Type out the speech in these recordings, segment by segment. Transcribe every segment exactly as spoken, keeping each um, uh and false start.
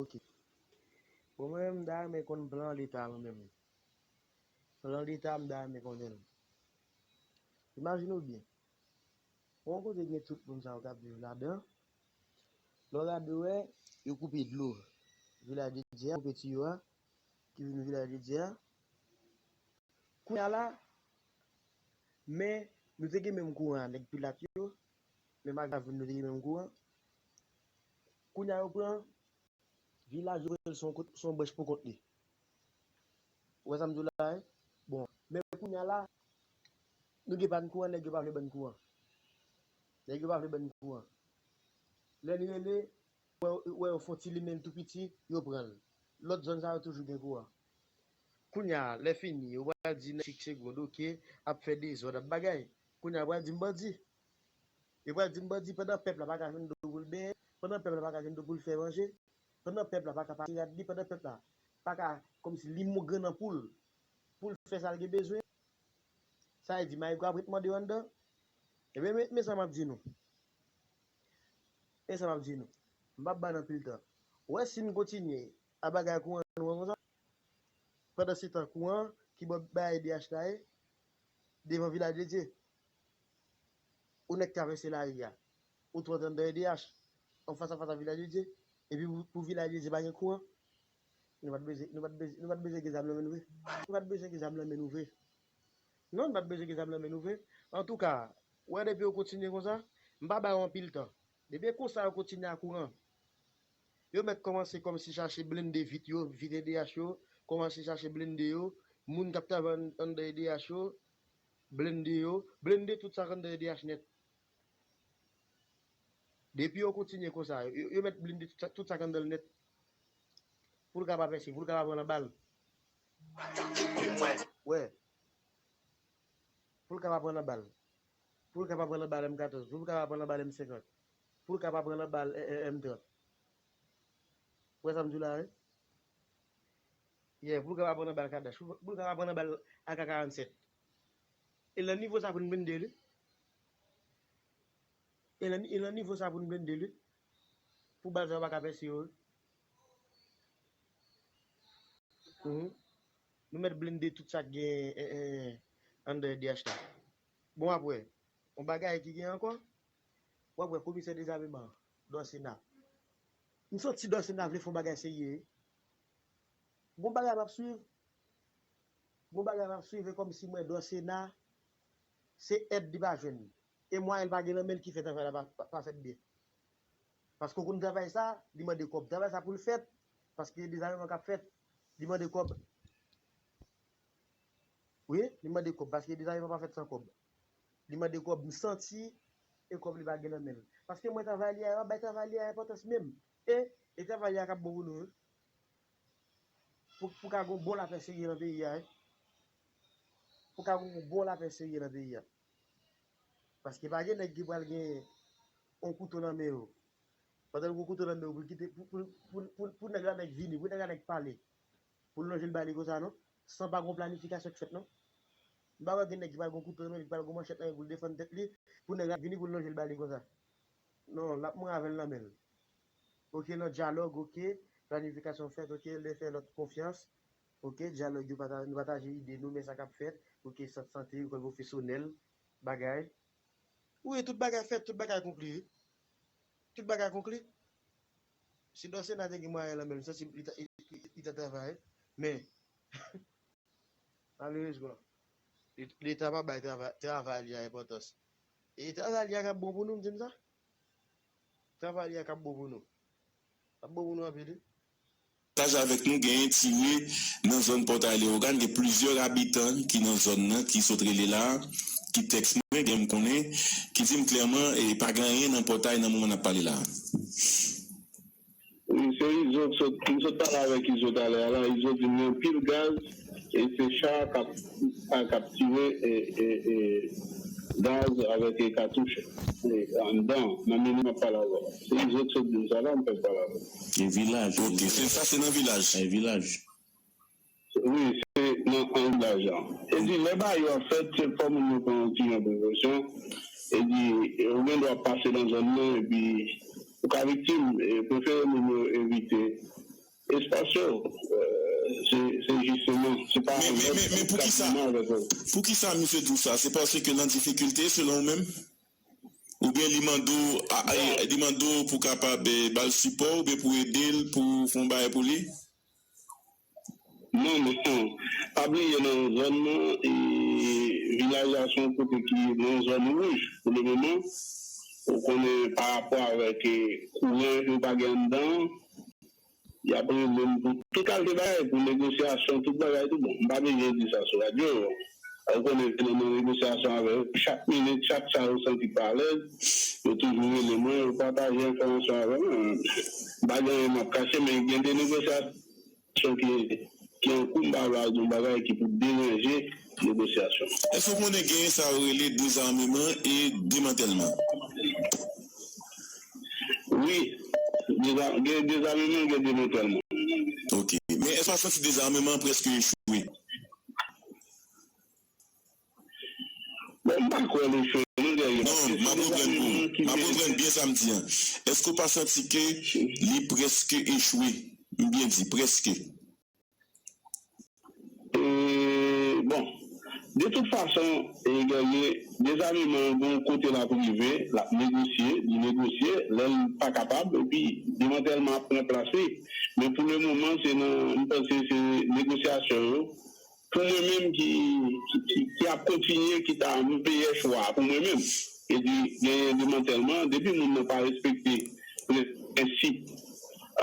Ok. Bon, mwen menm, m ta renmen konn plan Leta mwen menm. Plan Leta, m ta renmen konnen l. Imajine w byen. Yon kote gen tout moun sa yo k ap viv ladan. Lè w gade w wè, yo koupe dlo. Vilaj de Dye a, koupe tiyo a, ki vin Vilaj de Dye a. Kounye a la, men nou te gen menm kouran an, nèg Pilat yo, menm ak Gavin nou te gen menm kouran. Kounye a yo pran vilaj yo, se yon kot-, se yon branch pou kont li. Ou wè sa m di w la, wi? Bon, men kounye a la, nou gen pa n kouran, nèg yo pa vle ban n kouran. Nèg yo pa vle ban n kouran. Lè n rele, wè, wè yo fè yon ti limen tou piti, yo pran l. Lòt zòn sa yo toujou gen kouran. Kounye a, lè fini, yo pral di nan chik segond, oke, ap fè dezòd, ap bagay. Kounye a, yo pral di m bandi. Yo pral di m bandi pandan pèp la pa ka jwenn dlo pou l benyen, pandan pèp la pa ka jwenn dlo pou l fè manje, pandan pèp la pa ka pase rad li, pandan pèp la pa ka, kòmsi li mou grenn an poul, pou l fè sa l gen bezwen. Sa vle di, Mayigwa ap ret mande yo anndan. Ebyen, men, men sa m ap di nou. Men sa m ap di nou. M p ap ba n anpil tan. Ou wè, si n kontinye a bagay kouran nou an konsa, pandan se tan kouran ki bò bay E D H la ye, devan Vilaj de Dye. Ou nèk travèse lari a. Ou twò anndan E D H. An fas a fas a Vilaj de Dye. Epi pou, pou Vilaj de Dye pa gen kouran. Nou pa t bezwen, nou pa t bezwen, nou pa t bezwen gen zam nan men nou vre. Nou pa t bezwen gen zam nan men nou vre. Non, nou pa t bezwen gen zam nan men nou vre. Antouka, ou wè depi yo kontinye konsa, m pa ba yo anpil tan. Depi e konsa yo kontinye a kouran, yo mèt kòmanse kòmsi chache blende vit yo, vit E D H yo, kòmanse chache blende yo, moun k ap travay ann-, anndan E D H yo, blende yo, blende tout sa k anndan E D H nèt. Depi yo kontinye konsa, yo, yo mèt blende tout sa, tout sa k anndan l nèt. Pou l ka pa pèse, pou l ka pa pran nan bal. Wè. Pou l ka pa pran nan bal. Pou l ka pa pran nan bal M katòz. Pou l ka pa pran nan bal M senkant. Pou l ka pa pran nan bal, eh, eh, M trant. Ou wè sa m di w la, wi? Yeah, pou l ka pa pran nan bal Kadash. Pou, pou l ka pa pran nan bal A K karannsèt. E nan nivo sa pou n blende li. E nan, e nan nivo sa pou n blende li. Pou bal sa yo pa ka pèse yo, wi. Mhm. Nou mèt blende tout sa k gen, eh, eh, anndan E D H la. Bon, apre, yon bagay ki gen ankò, w ap wè komisè dezameman, Dòsena. M santi Dòsena vle fè yon bagay serye. Gon bagay m ap swiv. Gon bagay m ap swiv, e kòmsi m wè Dòsena, se èd li pa jwenn. E mwayen l pa gen nan men l ki fè travay la pa, pa, pa fèt byen. Paske w konn travay sa, li mande kòb. Travay sa pou l fèt, paske dezameman k ap fèt, li mande kòb. Wi, li mande kòb, paske dezameman pa fèt san kòb. Li mande kòb, m santi, e kòb li pa gen nan men l. Paske mwen travay li a, yo ap bay travay li a enpòtans menm. E, e travay li a k ap bon pou nou, wi. Pou, pou ka gon bon lapè serye nan peyi a, wi. Pou ka gon bon lapè serye nan peyi a. Paske pa gen nèg ki pral gen yon kouto nan men yo. Pandan l gon kouto nan men yo, pou l kite, pou, pou, pou, pou, pou nèg la nèk vini, pou nèg la nèk pale. Pou l lonje l ba li konsa, non. San pa gon planifikasyon k fèt, non. M pa wè gen nèg ki pral gon kouto nan men li, ki pral gon manchèt nan men pou l defann tèt li, pou nèg la vini pou l lonje l ba li konsa. Non, l ap mouri avè l nan men l. Oke, nan dyalòg, oke, planifikasyon fèt, oke, lè fè lòt konfyans, oke, dyalòg yo pata-, nou pataje ide nou, men sa k ap fèt, oke, sant sante, lekòl pwofesyonèl, bagay. Wi, tout bagay fèt, tout bagay konkli, wi. Tout bagay konkli. Si Dòsena te gen mwayen lan men l, m santi li ta, li, li, li ta travay, men, malerezman, Leta pa bay travay, travay li a enpòtans. E travay li a k ap bon pou nou, m di m sa. Travay li a k ap bon pou nou. L ap bon pou nou anpil, wi. Pataje avèk nou, genyen tire nan zòn Pòtay Leyogàn, gen plizyè abitan ki nan zòn nan, ki sot rele la, ki tèks mwen, gen m konnen, ki di m klèman, e pa gen anyen nan Pòtay nan moman n ap pale la. Wi, se Izo k sot, m sot pale avèk Izo talè a la. Izo di m gen anpil gaz, e se cha k ap, a, k ap tire, e, e, e, gaz avèk, e, katouch, e, anndan, nan minit m ap pale avè w. Se Izo k sot di m sa la, m fèk pale avè w. E vilaj. Ok, se sa, se nan vilaj. E vilaj. Wi, se nan anvilaj la. E di, lè bagay yo ap fèt, se fò moun yo pran yon ti jan prekosyon. E di, e ou gen dwa pase nan zòn nan, epi ou ka viktim, e prefere moun yo evite So, euh, se se jisteman, se pa... Men, men, men, men poukisa, poukisa misye di w sa? Se paske l an difikilte, selon ou menm? Oubyen li mande w, a, a, li mande w pou kapab, eh, ba l sipò, oubyen pou ede l, pou fè yon bagay pou li? Non, men, pa bliye nan zòn nan, e vilaj la se yon kote ki nan zòn wouj pou le moman. Ou konnen pa rapò avèk, eh, kouran yo pa gen anndan, y ap rele m pou tout kalite bagay, pou negosyasyon, tout bagay, tout bon. M pa bezwen di sa sou radyo. Ou konnen, lè m nan negosyasyon avè yo, chak minit, chak sa yo santi pa alèz, yo toujou rele mwen, yo pataje enfòmasyon avè mwen. M pa gen anyen m ap kache, men gen de negosyasyon ki, ki an kou, m pa vle al di yon bagay ki pou deranje negosyasyon. Èske w konnen gen sa yo rele dezameman e demantèlman? Wi, deza-, gen dezameman, gen demantèlman. Ok. Men èske w pa santi dezameman an prèske echwe? Bon, m pa kwè l echwe, non, Guerrier, paske se dezameman ki... Non, m ap reprann pou ou. M ap reprann byen sa m di an. Èske w pa santi ke li prèske echwe? M byen di, prèske. E, bon, de tout fason, e, Guerrier, dezameman an gon kote l ap rive, l ap negosye, li negosye, lè l pa kapab, epi demantèlman ap pran plas li. Men pou le moman, se nan, m panse se negosyasyon yo, pou mwen menm ki, ki, ki, ki ap kontinye, ki ta meyè chwa pou mwen menm. E di, genyen demantèlman, depi moun nan pa respekte prensip,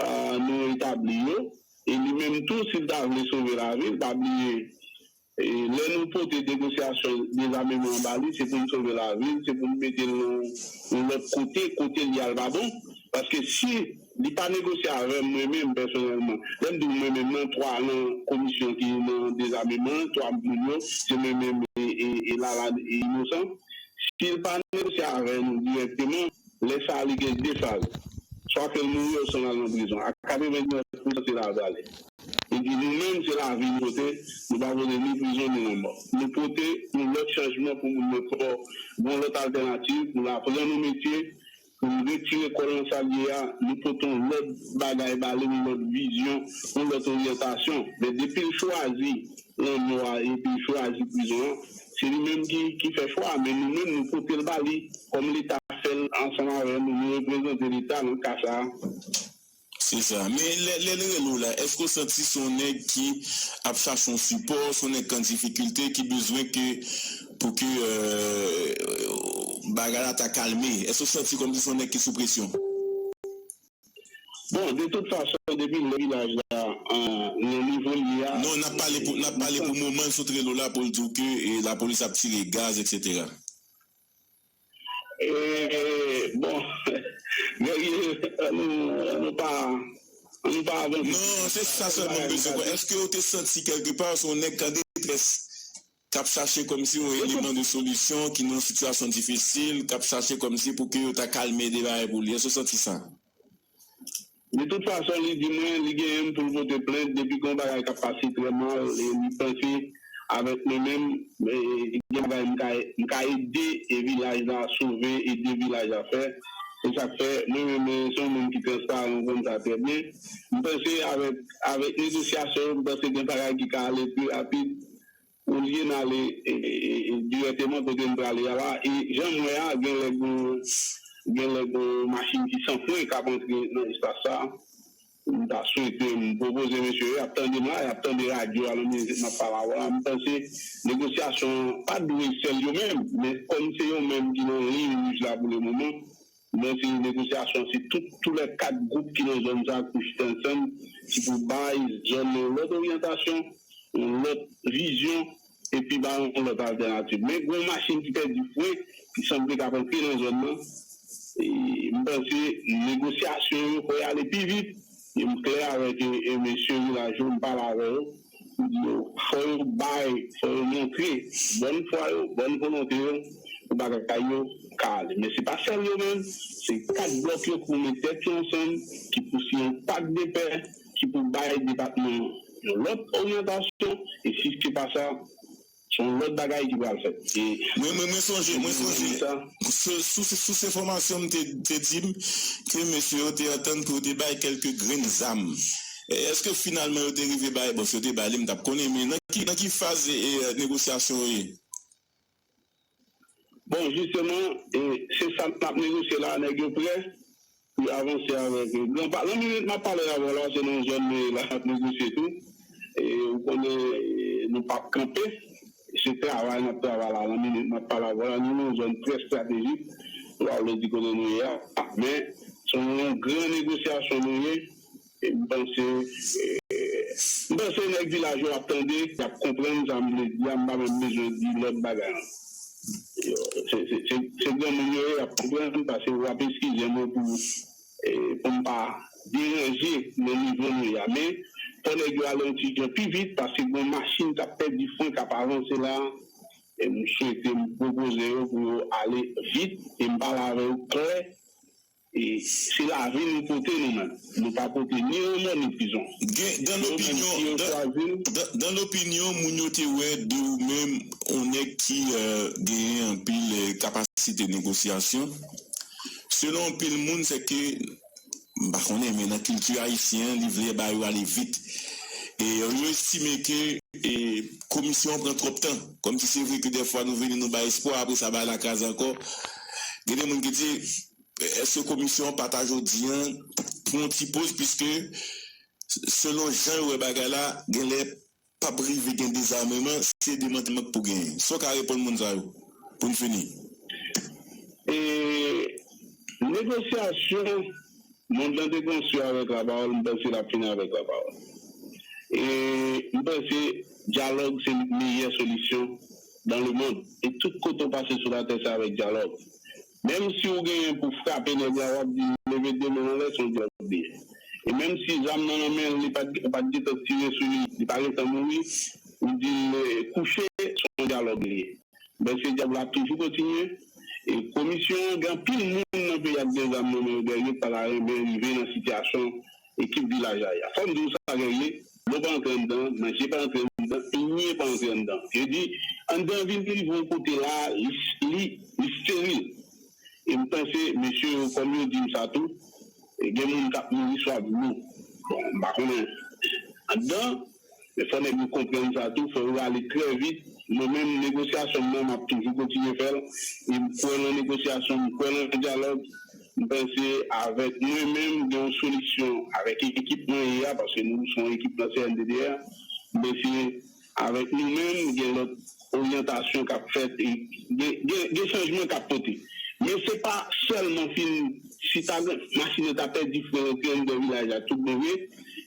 ah, nou etabli yo, e li menm tou, si l ta vle sove lavi l, pa bliye, e, lè nou pote negosyasyon dezameman an ba li, se pou n sove lavi l, se pou n mete l nan yon lòt kote, kote li al pa bon. Paske si li pa negosye avè m, mwen menm, pèsonèlman, lè m di w mwen menm, nan twa nan komisyon ki nan dezameman, twa moun yo, se mwen menm e, e, e Lalane e Inosan. Si l pa negosye avè nou dirèkteman, lè sa a li gen de faz. Swa ke l mouri oswa l al nan prizon. A katrevenndinèf pousan se la a l prale. E di nou menm se lavi nou pote, nou pa pote ni prizon ni lanmò. Nou pote yon lòt chanjman pou moun nan pran yon lòt altènativ, pou l aprann yon metye, pou l retire kò l nan sa l ye a, nou pote yon lòt bagay ba li, yon lòt vizyon, yon lòt oryantasyon. Men depi l chwazi lanmò a epi l chwazi prizon an, se li menm ki, ki fè chwa a, men nou menm nou pote l ba li kòm Leta fè l ansanm avè nou, nou reprezante Leta nan ka sa a. Se sa. Men lè, lè l rele w la, èske w santi se yon nèg ki ap chache yon sipò, se yon nèg ki an difikilte, ki bezwen ke, pou ke, euh, bagay la ta kalme? Èske w santi kòmsi se yon nèg ki sou presyon? Bon, de tout fason, depi lè vilaj la, an, nan nivo l ye a... Non, n ap pale pou, n ap pale pou moman l sot rele w la pou l di w ke, e, lapolis ap tire gaz, etsetera. E, bon, Guerrier, ann nou, ann nou pa, ann nou pa avanse. Non, se sa sèlman m bezwen konn. Èske w te santi kèlkepa se yon nèg ki an detrès, k ap chache kòmsi yon eleman de solisyon, ki nan yon sitiyasyon difisil, k ap chache kòmsi pou ke yo ta kalme de bagay pou li? Èske w santi sa? De tout fason, li di mwen, li genyen m pou l pote plent depi gen yon bagay k ap pase trè mal, e li panse avèk mwen menm, e, gen bagay m ka, m ka ede, e, vilaj la sove, ede vilaj la fè. Se sa k fè, mwen menm, se yon moun ki transparan, m konn sa trè byen. M panse avèk, avèk negosyasyon yo, m panse gen bagay ki ka ale pi rapid. Olye n ale, e, e, e, dirèkteman kote n prale a la, e jan m wè a, gen lè gon, gen lè gon machin ki san fren k ap antre nan espas sa a. M ta swete, m pwopoze mesye yo, y ap tande m la, y ap tande radyo a nan minit m ap pale avè w la. M panse negosyasyon an pa dwe sèl yo menm, men kòm se yo menm ki nan liy wouj la pou le moman, men se negosyasyon, se tout, tou lè kat gwoup ki nan zòn sa a pou chita ansanm, ki pou bay zòn nan yon lòt oryantasyon, yon lòt vizyon, epi ba yon lòt altènativ. Men gen yon machin ki pèdi fren, ki sanble k ap antre nan zòn nan. E m panse negosyasyon yo fò y ale pi vit. E m klè avèk, e, e mesye vilaj yo, m pale avè yo. M di yo, fò yo bay, fò yo montre bòn fwa yo, bòn volonte yo, pou bagay yo ka ale. Men se pa sèl yo menm, se kat blòk yo ki pou met tèt yo ansanm, ki pou siyen yon pak de pè, ki pou bay depatman an yon lòt oryantasyon, e si se pa sa, se yon lòt bagay ki pral fèt. E mwen, mwen, mwen sonje, mwen sonje, sou, sou, sou, sou enfòmasyon m te, te di m ke mesye yo te antann pou yo te bay kèlke grenn zam. E, èske finalman yo te rive bay? Bon, si yo te bay li, m t ap konnen, men nan ki, nan ki faz, e, negosyasyon yo ye? Bon, jisteman, e, se sa n ap negosye la, nèg yo prè pou yo avanse avèk, e, gran pa. Nan minit m ap pale avè w la, se nan yon zòn nou ye la, n ap negosye tou. E, ou konnen, e, nou p ap kanpe. Se travay n ap travay la, nan minit m ap pale avè w la, nou nan yon zòn trè estratejik. Ou pa vle di kote nou ye a. Men, se yon gran negosyasyon nou ye. E m panse, e, m panse nèg vilaj yo ap tande, y ap konprann sa m vle di a, m pa menm bezwen di lòt bagay ankò. Yo, se, se, se, se granmoun yo ye, y ap konprann, paske w ap eskize m pou, e, pou m pa deranje nan nivo nou ye a. Men, fò nèg yo ale yon ti jan pi vit, paske gen yon machin k ap pèdi fren, k ap avanse la. E m swete, m pwopoze yo pou yo ale vit, e m pale avè yo klè. E se lavi nou pote nou menm. Nou pa pote ni lanmò ni prizon. Gen, dans l'opinion, dans, dans, dans l'opinion, moun yo te wè de ou menm, yon nèg ki, euh, genyen anpil, euh, kapasite negosyasyon. Selon anpil moun, se ke, m pa konnen, men nan kilti ayisyen an, li vle bagay yo ale vit. E, euh, yo estime ke, e, komisyon an pran twòp tan. Kòmsi se vre ke dèfwa nou vini, nou bay espwa, apre sa, bagay la kraze ankò. Gen de moun ki di, èske komisyon an pa ta jodi an pran yon ti poz, piske selon jan yo wè bagay la, genlè p ap rive gen dezameman, se demantèlman k pou genyen. Sa w ka reponn moun sa yo pou n fini? E negosyasyon, mond lan te konstwi avèk lapawòl, m panse l ap fini avèk lapawòl. E m panse dyalòg se meyè solisyon dans le monde. E tout kote w pase sou latè, se avèk dyalòg. Menm si w genyen pou frape nèg la, w ap di l leve de men anlè, se yon dyalòg li ye. E menm si zam nan nan men l, li pa t, ou pa t gentan tire sou li, li pa gentan mouri, ou di l, eh, kouche, se yon dyalòg li ye. Men se dyalòg la ap toujou kontinye. E komisyon an, gen anpil moun nan peyi a k gen zam nan men yo, dèyè yo pa ta renmen rive nan sitiyasyon ekip vilaj la ye a. Fò m di w sa, Guerrier, dlo pa antre anndan, manje pa antre anndan, anyen pa antre anndan. Yo di, anndan vin rive yon kote la, li, li, li steril. E m panse, mesye yo, kòm yo di m sa tou, e gen moun k ap mouri swa dlo. Bon, m pa konnen anndan, men fò nèg yo konprann sa tou, fò yo ale trè vit. Mwen menm, negosyasyon m nan, m ap toujou kontinye fè l. E m kwè nan negosyasyon, m kwè nan dyalòg. M panse avèk mwen menm, gen yon solisyon avèk ekip mwen ye a, paske nou se yon ekip nan C N D D R. M panse avèk nou menm, gen lòt oryantasyon k ap fèt, e gen, gen, gen chanjman k ap pote. Men se pa sèlman fin, si ta gen, machin nan ta pèdi fren, rantre anndan vilaj la, tout bon vre,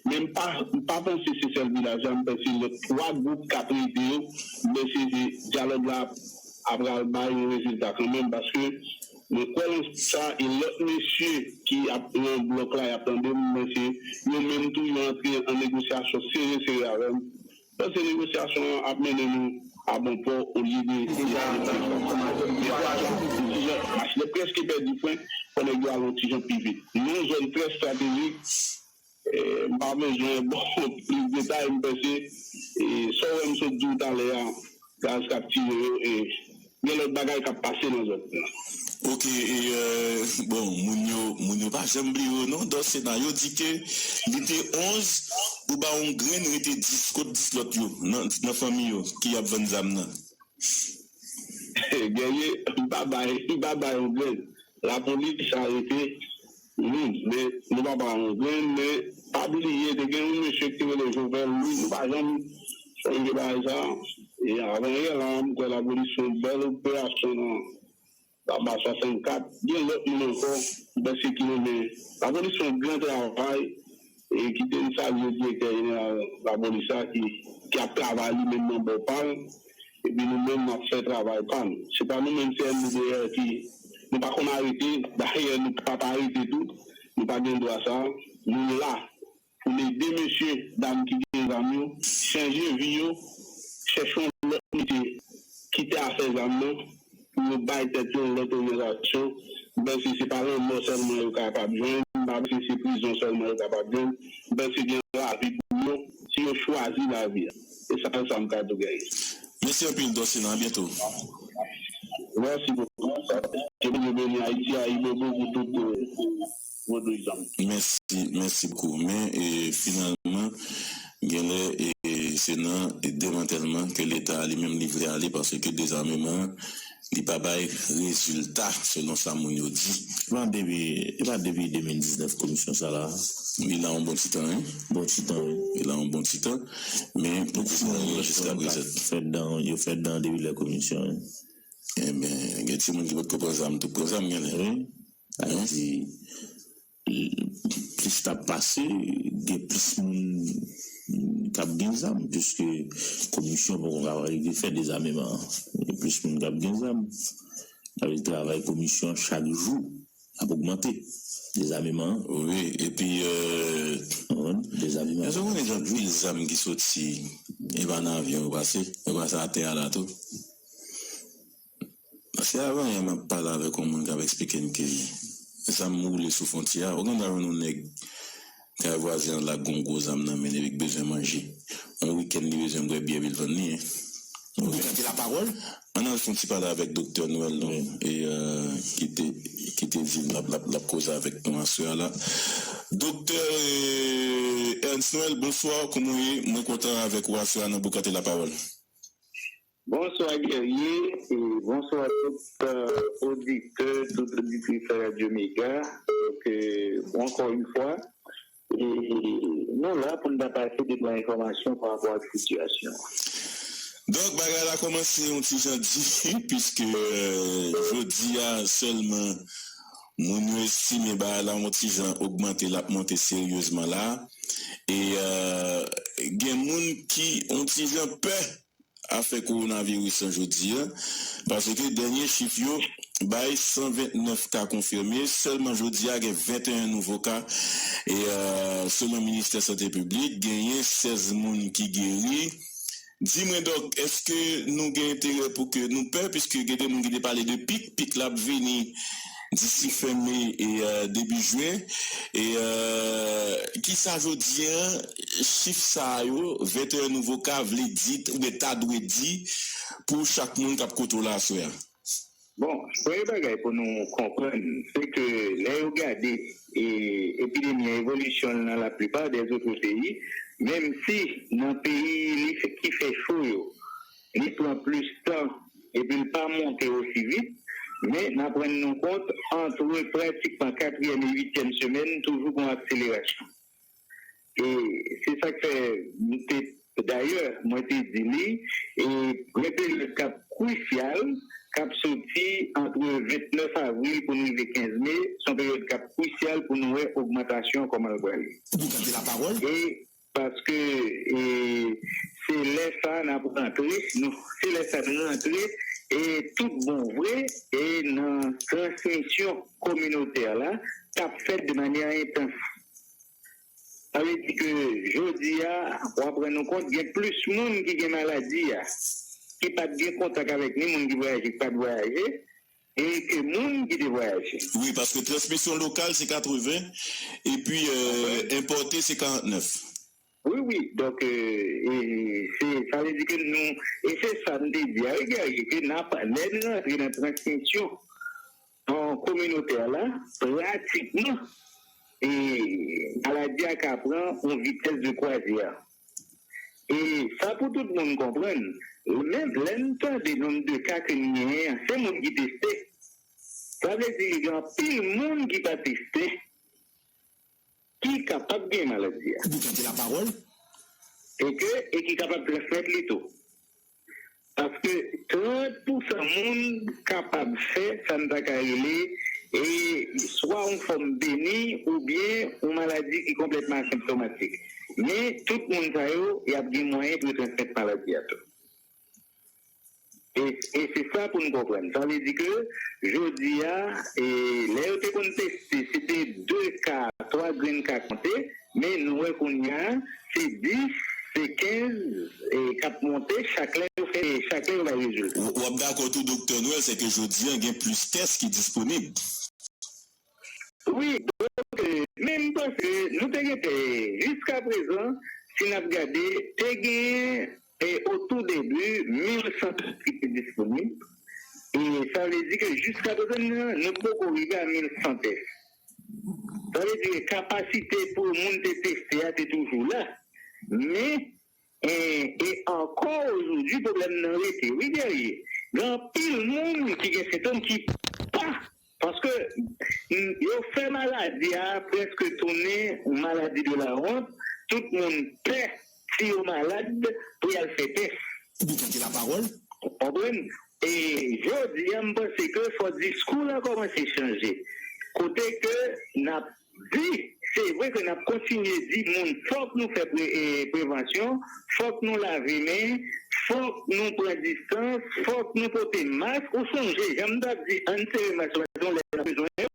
men m pa, m pa panse se sèl vilaj la, m panse lòt twa gwoup k ap rete yo, m panse se dyalòg la ap pral bay yon rezilta kanmenm, paske mwen kwè nan sa, e lòt mesye ki ap nan blòk la, y ap tande m, m panse yo menm tou, yo antre an negosyasyon sere, sere avè m. Panse negosyasyon an ap mennen nou a bon pò olye de, de ale pi fò. Men pou avan, m di jan, machin nan prèske pèdi fren, fò nèg yo ale yon ti jan pi vit. Nou yon zòn trè estratejik, e, m pa bezwen ba w plis detay, m panse, e, sa w wè m sot di w talè a, gaz k ap tire yo, e, gen lòt bagay k ap pase nan zòn nan. Ok, e, euh, bon, moun yo, moun yo pa janm bliye yo non. Dòsena, yo di ke li te onz, ou ba yon grenn, rete dis, kot dis lòt yo nan, nan fanmi yo ki ap vann zam nan? Guerrier, m pa bay, m pa bay yon grenn. Lapolis arete moun, men nou pa ba yon grenn, men pa bliye, te gen yon mesye ki te rele Jovel Louis, nou pa janm sonje bagay sa. E avan yè la, m kwè lapolis fè yon bèl operasyon nan Laba swasannkat, gen lòt moun ankò, m panse ki renmen. Lapolis fè yon gran travay, e kite n salye direktè jeneral lapolis la ki, ki ap travay li menm nan bò pa l, epi nou menm n ap fè travay pa nou. Se pa nou menm C N D D R ki, nou pa konn arete, dayè nou p ap arete tou, nou pa gen dwa sa, nou la pou n ede mesye dam ki gen zam yo chanje vi yo, chèche yon lòt metye, kite afè zam nan, pou yo bay tèt yo yon lòt oryantasyon. M panse se pa lanmò sèlman yo kapab jwenn, m pa panse se prizon sèlman yo kapab jwenn, m panse gen lavi pou yo, si yo chwazi lavi a. E sa, sa m ka di w, Guerrier. Mèsi anpil, Dòsena, a byento. Mèsi bokou. Ke Bondye beni Ayiti, Ayibobo pou tout, euh, vodouyizan. Mèsi, mèsi bokou. Men, e, finalman, Genlè, e, se nan demantèlman ke Leta li menm li vle ale, paske dezameman an, li pa bay rezilta, selon sa moun yo di. E pa depi, e pa depi de mil diznèf komisyon sa la. Li la yon bon ti tan, wi. Bon ti tan, wi. Li la yon bon ti tan, men poko gen rezilta jiskaprezan. Fèt dan, yo fèt dan depi lè komisyon, wi. Enben, gen timoun ki potko pran zam tou, pran zam genlè. Wi. Sa vle di, plis t ap pase, gen plis moun k ap gen zam, piske komisyon poko ka rive fè dezameman an. Gen plis moun k ap gen zam. Sa vle di travay komisyon an chak jou ap ogmante. Dezameman an. Wi, epi, euh, konprann? Dezameman. Èske w konnen gen anpil zam ki soti, e pa nan avyon yo pase, yo pase atè a la tou? Se avan yè m ap pale avèk yon moun k ap eksplike m ke zam woule sou fwontyè a. Ou gen dwa jwenn yon nèg kay vwazen an la gon gwo zam nan men li, li bezwen manje. Yon wikenn li bezwen bwè byè pou l vann li, en. Ou gen tande lapawòl? Ann al fè yon ti pale avèk Doktè Noël, non? Wi. E, euh, ki te, ki te di l l ap, l ap, l ap koze avèk nou aswè a la. Doktè, euh, Ernst Noël, bonswa, kòman w ye? Mwen kontan avèk ou aswè a nan Boukante Lapawòl. Bonswa Guerrier, e bonswa tout, euh, oditè, tout oditris Radyo Mega. Donk, euh, ankò yon fwa, e nou la pou n ta pase de bòn enfòmasyon pa rapò ak sitiyasyon an. Donk, bagay la kòmanse yon ti jan di, piske, euh, jodi a sèlman moun yo estime bagay la yon ti jan ogmante, l ap monte seryezman la. E, euh, gen moun ki yon ti jan pè afè kowonaviris lan jodi a, paske dènye chif yo bay san vennèf ka konfime, sèlman jodi a gen venteyen nouvo ka, e, euh, selon Ministè Sante Piblik, genyen sèz moun ki geri. Di mwen, Dòk, èske nou gen enterè pou ke nou pè, piske gen de moun ki te pale de pik, pik la ap vini disi fen me e, euh, debi jen. E, euh, kisa jodi a, chif sa yo, venteyen nouvo ka, vle di, oubyen ta dwe di, pou chak moun k ap koute w la aswè a? Bon, premye bagay pou nou konprann, se ke lè yo gade, e, epidemi an, evolisyon l nan laplipa dèzòt peyi, menm si nan peyi li fè, ki fè cho yo, li pran plis tan, epi l pa monte osi vit, men n ap rann nou kont, antre pratikman katriyèm e uityèm semèn, toujou gon akselerasyon. E se sa k fè m te, dayè, mwen te di li, e gen peryòd k ap krisyal, k ap soti antre vennèf avril pou n rive kenz me, se yon peryòd k ap krisyal pou nou wè ogmantasyon kòman l prale. Ou tande lapawòl? E paske, e, se lè sa a n ap rantre, nou, se lè sa a n rantre, e tout bon vre, e nan transmisyon kominotè la, k ap fèt de manyè entans. Sa vle di ke jodi a, w ap rann ou kont, gen plis moun ki gen maladi a, ki pa t gen kontak avèk ni moun ki vwayaje, ki pa t vwayaje, e ke moun ki te vwayaje. Wi, paske transmisyon lokal se katreven, epi, euh, enpòte se karantnèf. Wi, wi. Donk, euh, e se, sa vle di ke nou, e se sa m te di a, wi, Guerrier, ke n ap, lè n rantre nan transmisyon, an, kominotè la, pratikman, e maladi a ka pran yon vitès de kwazyè. E sa pou tout moun konprann, menm lè n tande nonb de ka ke n genyen an, se moun ki teste. Sa vle di gen anpil moun ki pa teste, ki kapab gen maladi a. Ou tande lapawòl? E ke, e ki kapab transmèt li tou. Paske trant pousan moun kapab fè sa n ta ka rele, e, swa yon fòm beni oubyen yon maladi ki konplètman asenptomatik. Men tout moun sa yo, y ap gen mwayen pou yo transmèt maladi a tou. E, e se sa pou n konprann. Sa vle di ke jodi a, e, lè yo te konn teste, se te de ka, twa grenn ka k monte, men nou wè kounye a, se dis, se kenz, e, k ap monte, chak lè yo fè, chak lè yo bay rezilta. W, w ap dakò tou, Doktè Noël, se ke jodi a, gen plis tès ki disponib. Wi, donk, e, men m panse nou te gentan, jiskaprezan, si n ap gade, te genyen, e, o tou debi, mil san tès ki te disponib. E sa vle di ke jiskaprezan, nou, nou poko rive a mil san tès. Sa vle di ke kapasite pou moun te teste a te toujou la. Men, e, e ankò ojodi, pwoblèm nan rete, wi, Guerrier. Gen anpil moun ki gen sentòm ki pa, paske, mm, yo fè maladi a prèske tounen yon maladi de la honte. Tout moun pè si yo malad pou y al fè tès. Ou byen tande la pawòl. Ou konprann? E jodi a, m panse ke fò diskou la kòmanse chanje. Kote ke n ap di, se vre ke n ap kontinye di moun, fòk nou fè pre-, e, prevansyon, fòk nou lave men, fòk nou pran distans, fòk nou pote mask. Ou sonje, jan m t ap di, ann sere mask la, yon lè n ap bezwen yo.